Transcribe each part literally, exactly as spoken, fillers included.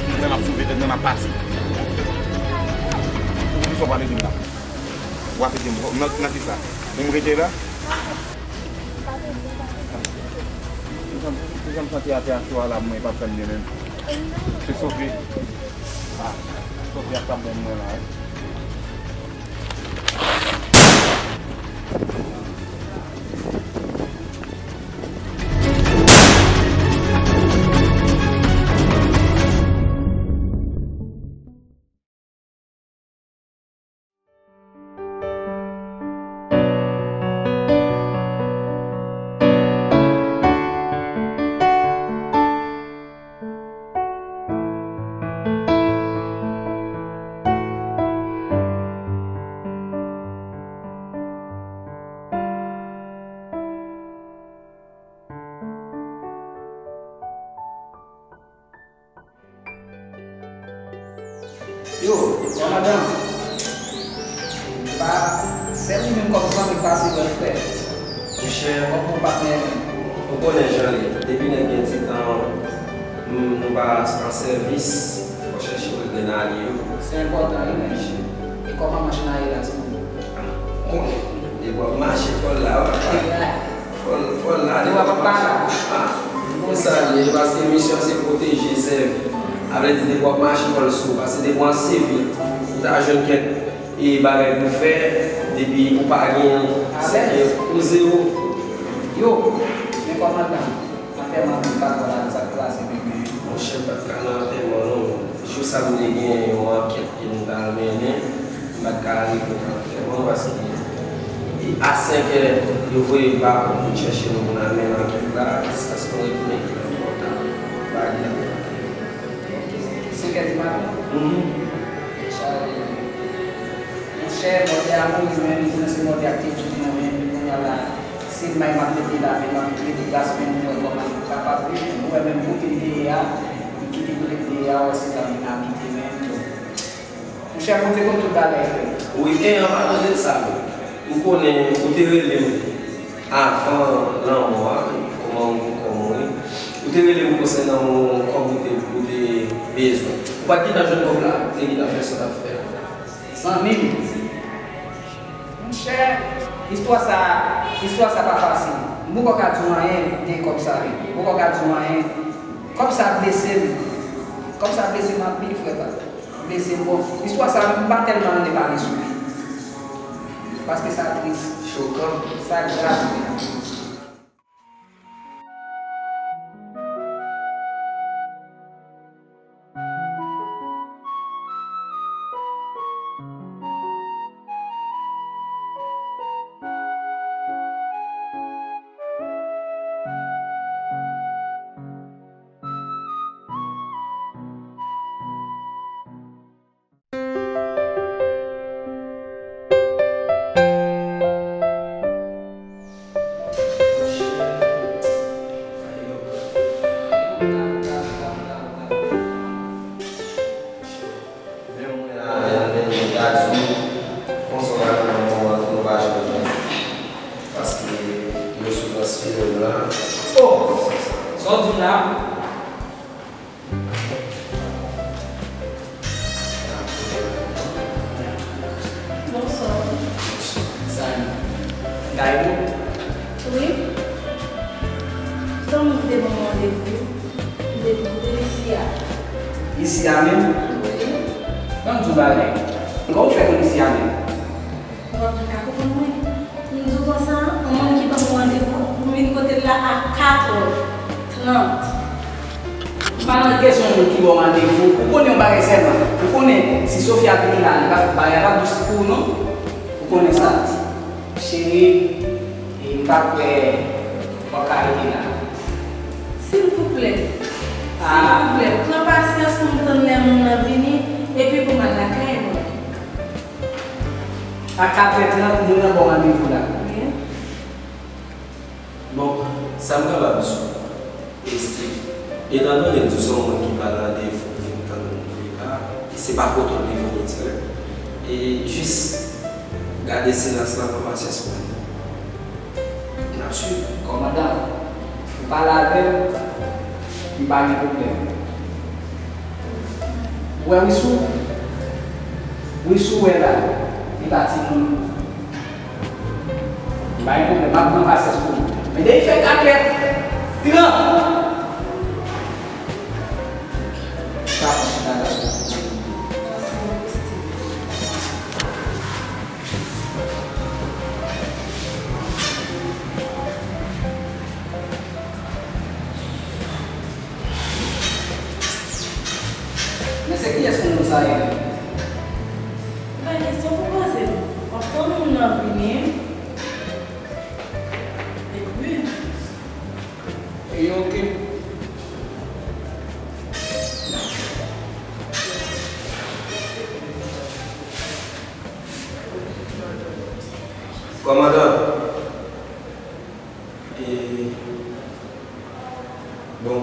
Mwen m ap sove tèt mwen, m ap pati. Ou konn sa w pral ede m la? W ap ede m nan, nan kisa? Pou m rete la? Kijan m, kijan m santi atè a cho a la, mwen pa fè m byen menm. Se sofe. Ah, sofe a k ap bon mwen la, wi. Yo, kòmandan. Pa, se li menm kòm zanmi pase wè frè. Monchè, kòm bon patnè menm. Ou konnen jan l ye. Depi nèg gen ti tan, nou, nou pa an sèvis, fò chèche pou l grenn ale yo. Se enpòtan, wi, men. E kòman machin nan ye la, timoun? Ah, ou konnen. Depi w ap mache, fò l la, w ap pale. Fò l, fò l la, depi w ap mache. Ah, e sa l ye, paske misyon se pwoteje, sèvi. A vle di, depi w ap mache, fò l sou ou. Paske depi w an sivil, ou ta jwenn kèk e bagay pou fè, depi ou pa genyen, se ou zewo. Yo, men kòmandan, antèman m pa t wè la, sa k plase menm. Monchè, m pa t ka nan antèman non. Jou sa m te gen yon ankèt ke m t al mennen, m pa t ka rive nan antèman paske e a senkè yo voye m pa pou m chèche nou pou n al mennen ankèt la, distans nou retounen ki enpòtan. Bagay la. Senkè di maten? Mhm. Monchè, mòtè a mouri, men li konnen se mòtè a ki te kite nan men li kounye a la. Se may m ap mete la, men m ap mete glas, men m wè kòman m kapab viv. Ou wè menm kote m te ye a, m kite kote m te ye a, wè se la m vin abite, men. Monchè, Bondye konn tout bagay, frè. Wi, e an palan de sa, m konnen ou te rele m avan lanmò a, kòman ou, kòman ou ye. Ou te rele m konsènan yon kòb ou te, ou te bezwen. Ou pa t gentan jwenn kòb la, ou te gentan fè sa w t ap fè a. Zanmi m. Monchè, istwa sa, istwa sa pa fasil. M poko ka di w anyen de kòb sa, wi. M poko ka di w anyen. Kòb sa blese m. Kòb sa blese m anpil, frè pa. Blese m, bon. Istwa sa, m pa tèlman renmen pale sou li. Paske sa tris. Chokan. Sa grav, wi. Menm mwen la, menm, menm, m ta di w, konsa w pral nan yon moman ke nou pa janm wè. Paske yo sou transfere m la. Oh! Sa w di m la? Bonswa. Sa a ye? Gayo? Wi. Zanmi m te ban m randevou. M te di w isi a. Isi a menm? Wi. Ban m di w bagay. Kòman w fè konn isi a menm? Ou pa ka konprann mwen. M di w konsa, yon moun ki ban m randevou pou m vin kote l la a katrè trant. M pa nan kesyon moun ki ba w randevou. Ou konnen yon bagay sèlman. Ou konnen si Sofia vini la, li pa, bagay la p ap dous pou ou non. Ou konnen sa. Cheri, e m pa kwè w ap ka rete la. Silvouplè. Ah. Silvouplè, pran pasyans pou m tann lè moun nan vini, epi pou m al lakay mwen. A katrè trant, moun nan ba w randevou la. Wi. Bon, sa m kapab di w, Steve, etan done ke w se yon moun ki ba randevou, vin tann moun li la, e se pa kote w te vini dirèk, e jis gade silans lan, pran pasyans pou li. N ap swiv. Kòmandan, ou pale avè m, m pa gen pwoblèm. Ou wè Wisou? Wisou wè la, li pa timoun. M pa gen pwoblèm, m ap pran pasyans pou li. Men depi fè katrè, pran! Sa fè chita la. Men se kiyès moun sa ye? Ou gen kesyon pou poze m. W ap tann moun nan vini. Epi. E yo oke. Kòmandan. E, bon.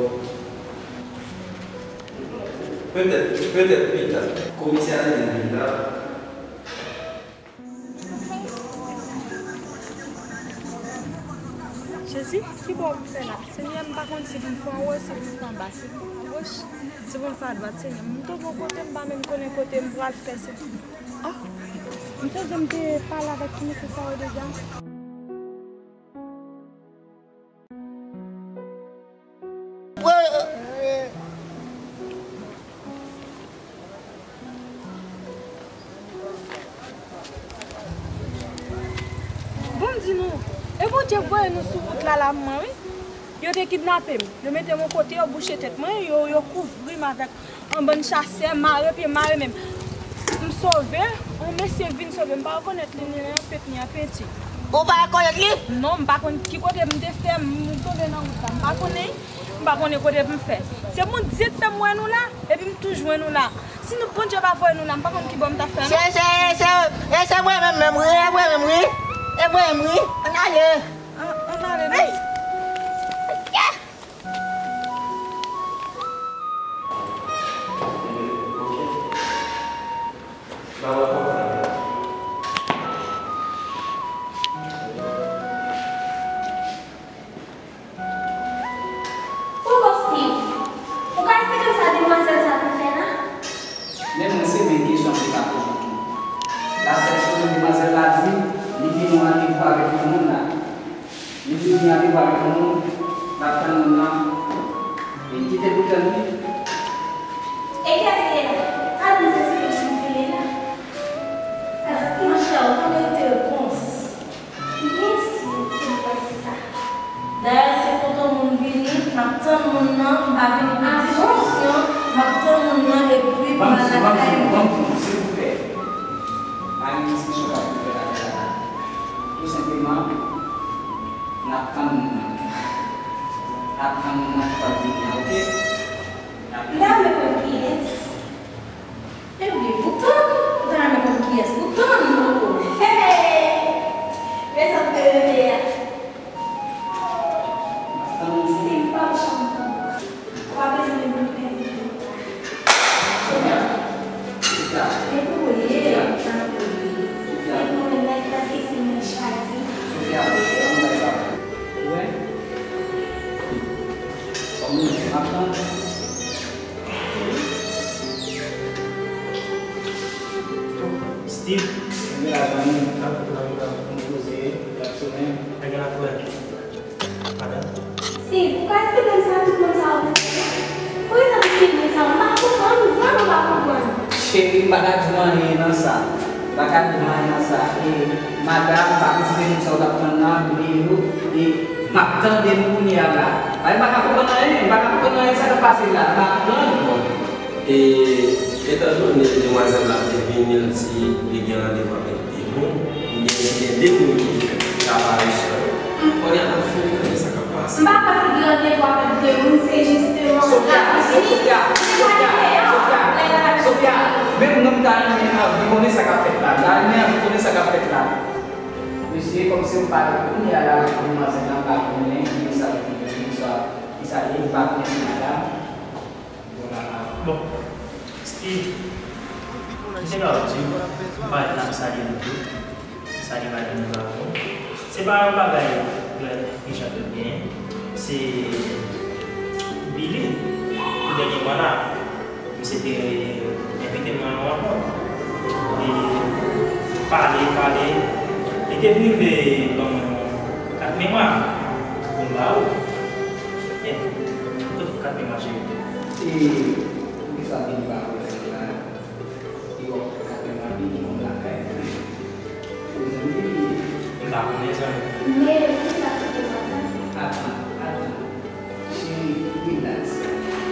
Petèt, petèt pita. Komisè a te di l pita. Jezi, kibò m fè la? Senyè, m pa konn si pou m fè anwo, si pou m fè anba, si pou m goch, si pou m fè adwat, Senyè. M tonbe yon kote, m pa menm konnen kote m pral fè, Senyè. Ah, m sonje m te pale avèk ti mesye sa yo deja. Bon, m di nou, e Bondye voye nou sou wout la, la, mwen, wi. Yo te kidnape m. Yo mete m yon kote, yo bouche tèt mwen, yo, yo kouvri m avèk yon bann chasè, mare pye, mare men. M sove, yon mesye vin sove m. M pa rekonèt li, ni an pent, ni an penti. Ou pa rekonèt li? Non, m pa konn ki kote m te fè, m tonbe nan wout la. M pa konnen, m pa konnen kote pou m fè. Se Bondye k fè m wè nou la, epi m tou jwenn nou la. Si nou, Bondye pa voye nou la, m pa konn kibò m ta fè, non. Se, se, se, e se mwen menm, menm, wi, e mwen menm, wi. E mwen menm, wi. Ann ale. An, ann ale, non. Poko Steve, ou ka esplike m sa demwazèl sa vin fè la? Men mwen se menm kesyon m te ka poze tou. La sèl chans demwazèl la di, li vin yon randevou avèk yon moun la. Li di li gen randevou avèk yon moun, l ap tann moun nan. E li kite pou tann li. E kiyès ki te la? Gad mesye Steve ki file la. Monchè, ou pa merite repons. Byen si, m kwè se sa. Dayè, se kote moun vini, m ap tann moun nan, m pa vini pou diskisyon, m ap tann moun nan epi m al lakay mwen. Ban m di nou, silvouplè. Pa gen diskisyon k ap fèt avè l la. Tou senpleman, n ap tann moun nan. N ap tann moun nan ki pral vini an, oke? N ap... M ta renmen konn kiyès. Ebyen, ou tann, ou ta renmen konn kiyès ou tann, Poko. Hey! Men sa m te rele a. Steve, pa janm tann. Ou pa bezwen menm pèdi tan. Sofia. Sofia. Sofia. Sofia. Ou wè? Kòm nou di m ap tann. Steve, kenbe la zanmi m. Pou m poze, m ap sonnen. Pa gen la frè. Madanm. Steve, ou ka esplike m sa tout moun sa yo te fè la? Pou rezon tout moun sa yo, m pa konprann, m vrèman pa konprann. Cheri, m pa ka di w anyen nan sa. M pa ka di w anyen nan sa. E madanm, pa kritike moun sa yo t ap tann nan, bliye yo. E m ap tande nou kounye a la. Ay, m pa ka konprann anyen, m pa ka konprann anyen sa k ap pase la. M ap tann. E, etandone demwazèl la te vini, l di li gen randevou avèk de moun, oubyen li gen de moun ki fèk fè aparisyon yo, kounye a n ap fin gade sa k ap pase. M pa kwè si gen randevou avèk de moun, se jisteman... Sofia, Sofia, Sofia, Sofia, Sofia, menm mwen m ta renmen anvi konnen sa k ap fèt la. M ta renmen anvi konnen sa k ap fèt la. Mesye, kòmsi m pale kounye a la avèk demwazèl la, m pa konnen ki sa pou di, ki sa, ki sa li ye, m pa konnen si madanm. Bon, Steve, m te ka di w, m pa t ap salye nou tou, salye madanm nou avè w. Se pa yon bagay Richard te genyen, se Billy, pou dènyèman la, misye te Te mwen yon rankont. Li pale, pale. Li te rive ban mwen yon kat memwa pou m ba ou. Byen, kote kat memwa, cheri? E poukisa w vin ba mwen la? E w ap pran kat memwa vini yon lakay. Ou zanmi li ye? M pa konnen, zanmi. Men, poukisa w te fè sa? Atann, atann. Cheri, rilaks.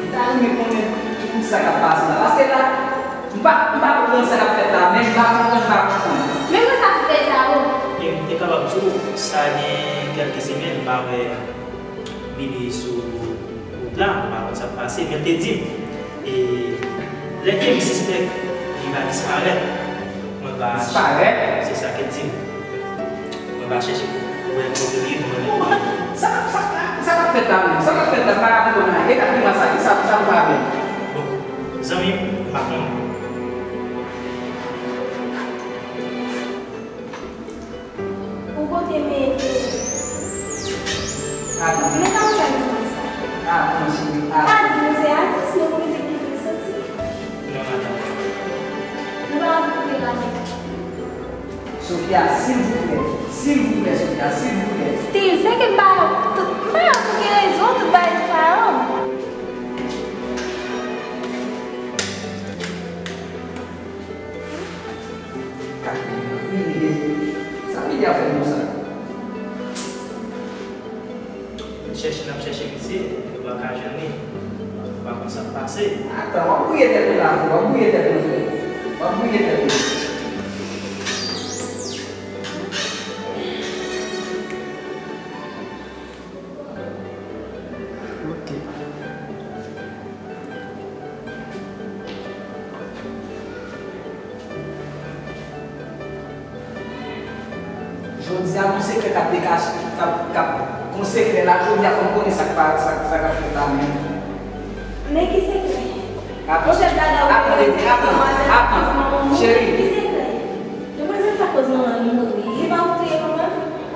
M ta renmen konnen tout sa k ap pase la. Paske la, m pa, m pa konprann sa k ap fèt la, men m pa konprann, m pa konprann. Men mwen sa k fè sa, o. E m te kapab di w, sa gen kèlke semèn, m pa wè Bibi sou wout la, m pa konn sa k pase, men l te di m, e, lè ke m sispèk li va disparèt, mwen va... Disparèt? Se sa ke l di m. Mwen va chèche pou wè kote l ye, pou mwen mete l. Sa, sa, sa k ap fèt la menm? Sa k ap fèt la? M pa konprann anyen. E kat memwa sa, sa, sa nou pa avè l? Bon, zanmi m, m pa konnen. Ou pote mete. Atann. Men sa w fè m konsa? Atann, cheri, atann. Pa di nou se atis, nou pou mizik ki fè soti. Non, atann. Nou pa ap koute la. Sofia, silvouplè, silvouplè, Sofia, silvouplè. Steve, se ke m pa, tout, m pa pou gen rezon, tout bagay sa yo. Kat minit. Sa Billy ap fè nou sa? N ap chèche, n ap chèche misye, nou pa ka jwenn li. Nou pa konn sa k pase. Atann, w ap bwouye tèt mwen la, frè, w ap bwouye tèt mwen, frè. W ap bwouye tèt mwen. Ok. Jodi a, gon sekrè k ap dekache, k ap, k ap, gon sekrè la, jodi a, fò m konnen sa k pa, sa, sa k ap fèt la menm. Men ki sekrè? Atann, atann, atann, atann, cheri. Ki sekrè? Demwazèl sa koz manman li mouri. Se pa ou ki touye manman l?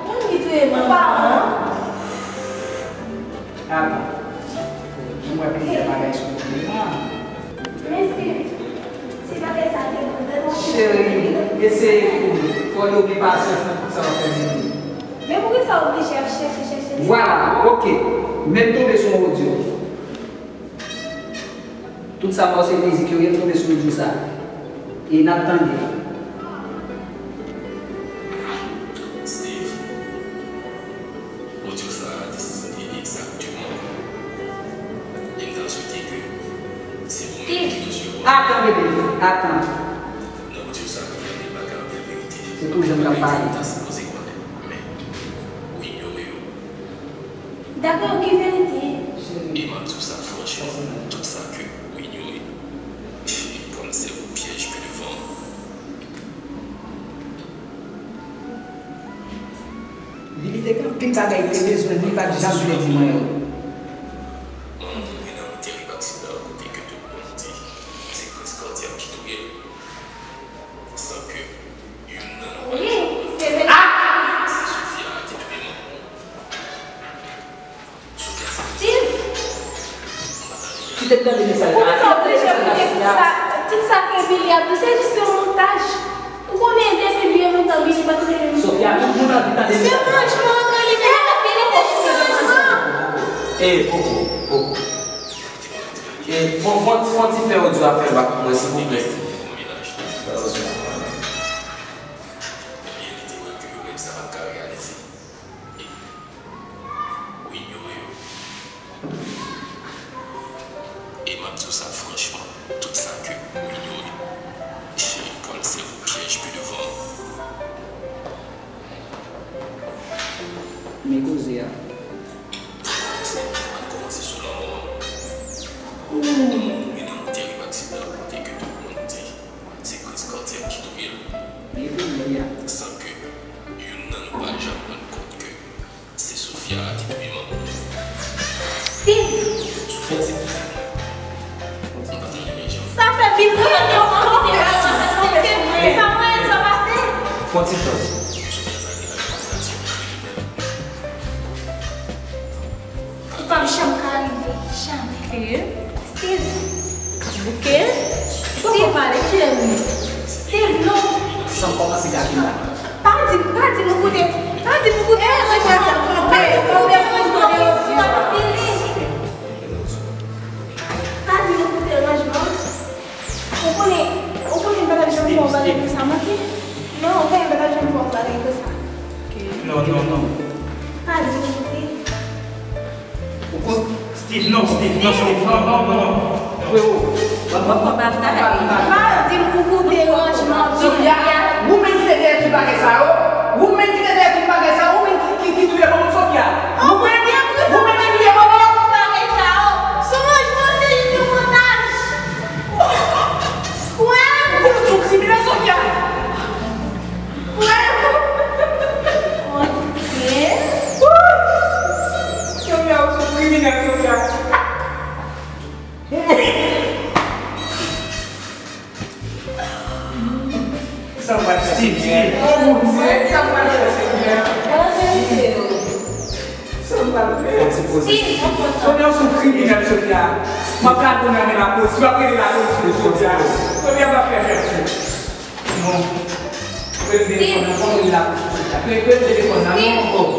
Mwen ki touye manman an. Atann. Mwen wè plizyè bagay sou pwoblèm nan. Men Steve, si bagay sa te bon, tèlman... Cheri, eseye kouri. Fò w gen pasyans nan tout sa w ap fè, bebe. Men poukisa w oblije ap chèche, chèche, chèche? Vwala, ok. Men m tonbe sou yon odyo. Tout sa m wè se mizik yo ye, m tonbe sou odyo sa. E n ap tande. Steve, odyo sa a te sanble egzakteman. E m ta swete ke se ou menm ki resevwa. Atann, bebe, atann. Nan odyo sa a, ou fè anpil bagay, anpil verite. Se tou jan m t ap pale. Anpil bagay ke ou ta sipoze konnen, men ou inyore yo. Dakò, ki verite? E m ap di w sa franchman, tout sa ke ou inyore, cheri, pran l sèvi w pyèj pi devan. Li, li te gen anpil bagay li te bezwen di, li pa t janm vle di mwen yo. Manman m mouri nan yon tèrib aksidan kote ke tout moun di se Prince Cartier ki touye l. San ke youn nan nou pa janm konn. Wi, se vre. Se Sofia ki touye manman w. Sofia sa. Steve! Kite m tande mesaj la. Poukisa w oblije koute tout sa, tout sa ke Billy ap di, se jis yon montaj. Ou konnen depi byen lontan Billy pa t renmen m. Sofia, tout moun anvi tande mesaj la. Se franchman, antre li menm ak Billy, se jis yon montaj. E, poko, poko. E, fon, fon, fon ti fè odyo a fè bak pou mwen, silvouplè, Steve. Fè atansyon. Ebyen, li te wè ke rèv sa pa t ka reyalize. Ou inyore yo. E m ap di w sa franchman, tout sa ke ou inyore, cheri, pran l sèvi w pyèj pi devan. Men koze a. Kòmanse, m ap kòmanse sou lanmò an. Manman m mouri nan yon tèrib aksidan kote ke tout moun di se Prince Cartier ki touye l. San ke youn nan nou pa janm rann kont ke se Sofia ki touye manman m. Steve! Fon ti... Sa fè Billy yo ankò. Se pa mwen sa pase. Fon ti tan. Ou p ap janm ka rive, jamè. Ke? Steve. Bouke? Steve. Poko pale, Steve, non. San kòmanse gade la. Pa di, pa di nou koute. Pa di nou koute. Eh, mwen pa sa kanpe. Kanpe, mwen tande yo. Pa di nou koute ranjman. Ou konnen, ou konnen m pa t ap janm fè yon bagay konsa, manti. Non, ou konnen m pa t ap janm fè yon bagay konsa. Non, non, non. Pa di nou koute. Ou kon- Steve, non, Steve, non, Steve, non, non, non, non. Freo, pa, pa, pa, pa, pa, pa. Pa di m pou koute ranjman. Sofia, ou menm ki te dèyè tout bagay sa yo, ou menm ki te dèyè tout bagay sa yo, ou menm ki, ki, ki touye manman Sofia. Ou menm, ou menm ki touye manman. Bagay sa yo. Sou ranjman, se jis yon montaj. Ou wè? Ou se yon kriminèl, Sofia. Ou wè? Ok. Sofia, ou se yon kriminèl, Sofia. Sa w pral fè, Senyè? Oh, mon Dieu, sa w pral fè, Senyè? Sa w pral fè? Fò ti poze. Sofia, ou se yon kriminèl, Sofia. M ap lage w nan men lapolis. M ap rele lapolis pou Sofia. Sofia pa fè fè. Non. Rele telefòn nan, fò m rele lapolis pou Sofia. Rele, rele telefòn nan, non. Oh.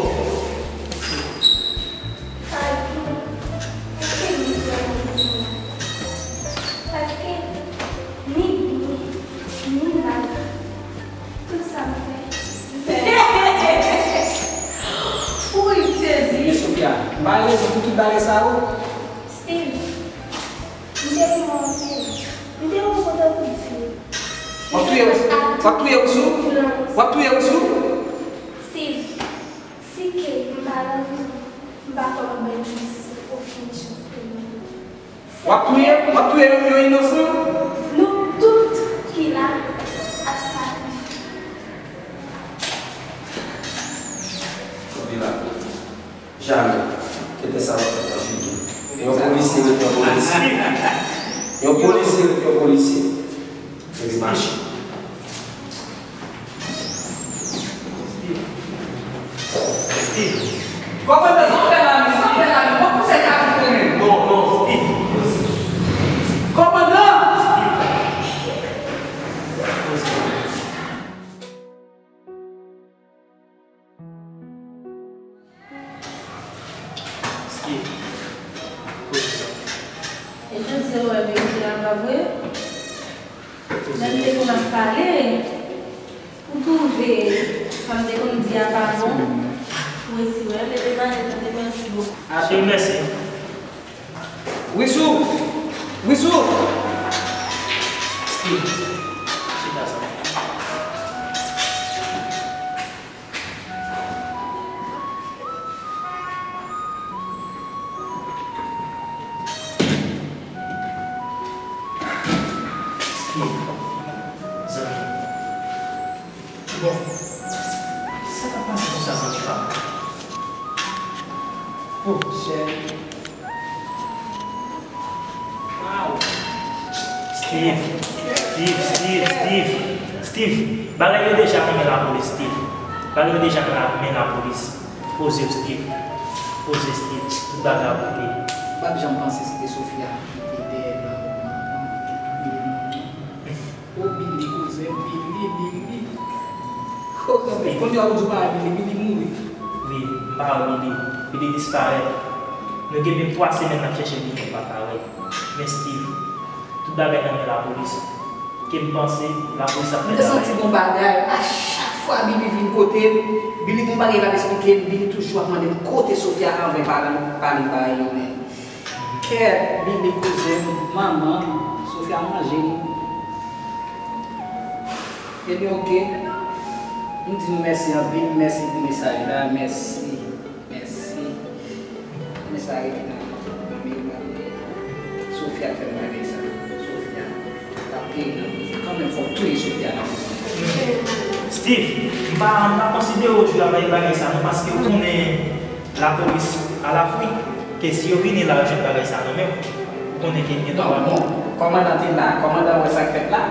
Paske ni byen, ni mal, tout sa m fè, m fè. Wouy, Jezi! Men Sofia, m pa gen rezon pou tout bagay sa yo? Steve, m te renmen w anpil. M te renmen w kontan tout vi m. W ap touye Wisou? W ap touye Wisou? W ap touye Wisou? Steve, si ke m pa nan vi w, m pa kwè m ap bay Wisou okenn chans pou li. W ap touye, w ap touye yon, yon inosan? Nou tout ki la ap sakrifye. Kanpe la. Jamè. Kètè sa w ap fè nan figi m. Yon polisye ret yon polisye. Yon polisye ret yon polisye. Epi mache. Steve. Kòmandan, sa w fè la menm? Sa w fè la menm? Mwen konsèy ka tou konnen. Non, non, Steve. Kòmandan! Steve. Kote sa? E jodi a w wè verite a, pa vre? Lè m te konn ap pale, ou twouve sa m te konn di a pa bon, ou resi wè l, e pa jete, mèsi bokou. Cheri, mèsi. Wisou! Wisou! Steve, chita sa. Bon, sa k ap pase konsa, zanmi pa m? Oh, chè. Steve, Steve, Steve, Steve, Steve, bagay yo deja nan men lapolis, Steve. Bagay yo deja nan men lapolis. Poze w, Steve. Poze, Steve. Tout bagay ap regle. M pa t janm panse se te Sofia ki te dèyè lanmò manman m, ki touye manman m. O Billy, kouzen m, Billy, Billy. O, kanpe, kounye a ou di w pa wè Billy, Billy mouri. Wi, m pa wè Billy. Billy disparèt. Nou gen menm twa semèn n ap chèche Billy, nou pa ka wè. Men Steve, tout bagay nan men lapolis. Ke m panse, lapolis ap fè travay. M te santi gon bagay. A chak fwa Billy vin kote m, Billy gon bagay l ap esplike m, Billy toujou ap mande m kote Sofia anvan l pale, pale m pa yon men. Kèt, Billy kouzen m, manman m, Sofia manje m. Ebyen, oke. M di nou mèsi anpil, mèsi pou mesaj la, mèsi, mèsi. Men sa rete nan, nan memwa m. Sofia k fè m bagay sa. Sofia. L ap peye nan prizon. Kanmenm, fò w touye Sofia nan prizon. Steve, m pa, m pa konsidere w jwe avèk bagay sa non, paske w konnen lapolis al Afrik, ke si yo vini la, yo jwenn bagay sa nan men w, ou konnen ke l gen dwa. Non, non. Kòmandan te la, kòmandan wè sa k fèt la.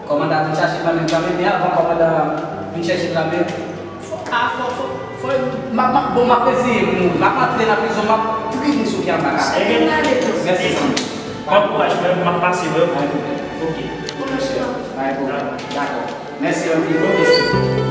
Kòmandan vin chache l nan menm jan, men avan kòmandan vin chèche l nan menm, fò, a, fò, fò, fò, m ap, m ap, bon, m ap reziye m mouri. M ap antre nan prizon, m ap trete Sofia anba kafè. Mèsi, zanmi. Bon kouraj, frè m, m ap pase wè w. Oke. Bon, mèsi. Bay pou mwen. Dakò. Mèsi anpil. Bon, mèsi.